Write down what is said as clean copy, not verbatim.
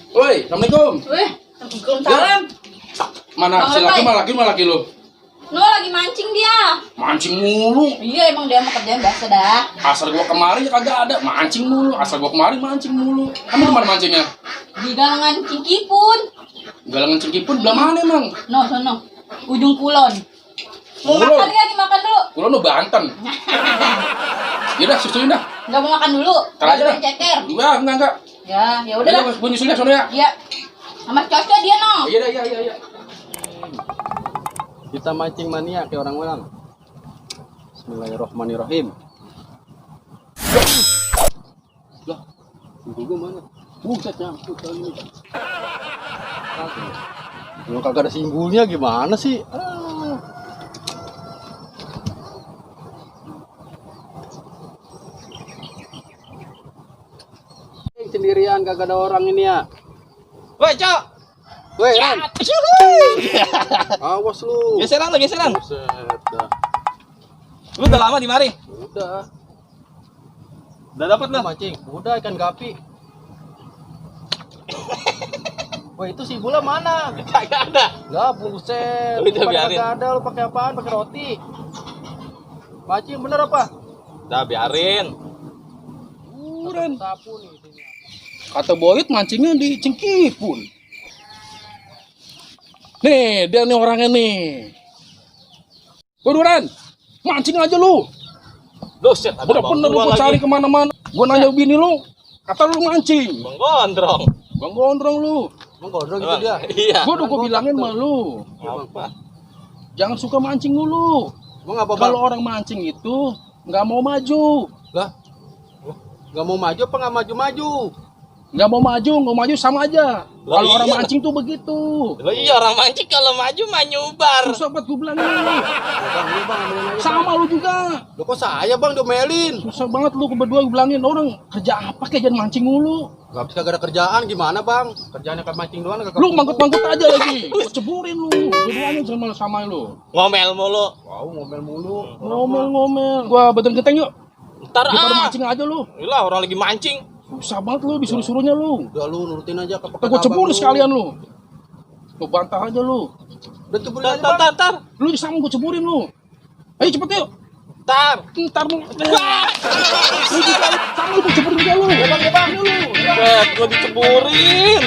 Woi, assalamualaikum. Wih, Waalaikumsalam. Mana si laki lu? No, lagi mancing dia. Mancing mulu. Iya, emang dia mau kerjaan biasa dah. Asal gua kemari ya kagak ada, mancing mulu. Asal gua kemari mancing mulu. Kamu di mana mancingnya? Di galangan Cingkipun. Galangan Cingkipun belah mana emang? No, sono. Ujung kulon. Mau Kulon? makan kan? Dimakan dulu. Kulon lu Banten. Yaudah, susuin dah. Enggak mau makan dulu. Ntar aja dah. Ceker. Enggak. Ya udah dah. Gua nyusul ya sono ya. Iya. Sama cocok dia, no. Iya. Kita mancing mania kayak orang-orang. Bismillahirrahmanirrahim. Lah, tunggu gua mana? Buset nyangkut kali ini. Kalau kagak ada simbulnya gimana sih? Sendirian kagak ada orang ini ya. Woi, Cok. Woi, Ren. Awas lu. Geseran. Buset dah. Lu udah lama di mari? Udah. Udah dapat lu? Mancing. Udah ikan gapi. Wah, itu si bola mana? Kagak ada. Enggak, buset. Udah, Pada biarin. kagak ada, lu pakai apaan? Pakai roti. Mancing bener apa? Udah biarin. Uren. Sapu nih sini. Kata Boyut mancingnya di Cingkipun. Nih, dia nih orangnya nih. Uren, mancing aja lu. Doset, ada Udah bener lu cari kemana-mana. Gua nanya bini lu, kata lu mancing. Bang Gondrong. Bang Gondrong lu. Emang gondrong gitu dia. Iya. Gua bilangin sama lu, Apa? jangan suka mancing dulu. Emang apa, Bang? Kalau orang mancing itu nggak mau maju. Lah. Enggak mau maju apa enggak maju-maju? Nggak mau maju sama aja. Lah, Kalau orang iya. mancing tuh begitu. Lo iya orang mancing kalau maju mah nyubar. Susah banget gue bilangin. Bang, lu Bang, omelin aja, Bang. Sama lu juga. Loh kok saya, Bang, diomelin? Susah banget lu berdua bilangin orang kerja apa kayak jangan mancing mulu. Gak bisa kagak ada kerjaan gimana, Bang? Kerjaannya kan mancing doang kagak. Lu mangkut-mangkut aja lagi. Gua ceburin lu. Dua-duanya sama lu. Ngomel mulu. Wow, ngomel mulu. Ngomel. Gua betul genteng yuk. Ntar Daripada mancing aja lu. Iyalah orang lagi mancing. Susah banget lu disuruh-suruhnya lu. Udah lu nurutin aja ke Gua ceburin sekalian lu. Lu bantah aja lu. Udah ceburin aja, Bang. Tar. Lu sama gua ceburin lu. Ayo cepet yuk. Ntar lu. Lu juga sama lu gua ceburin juga lu. Ya bang. Lu. Bet, gua diceburin.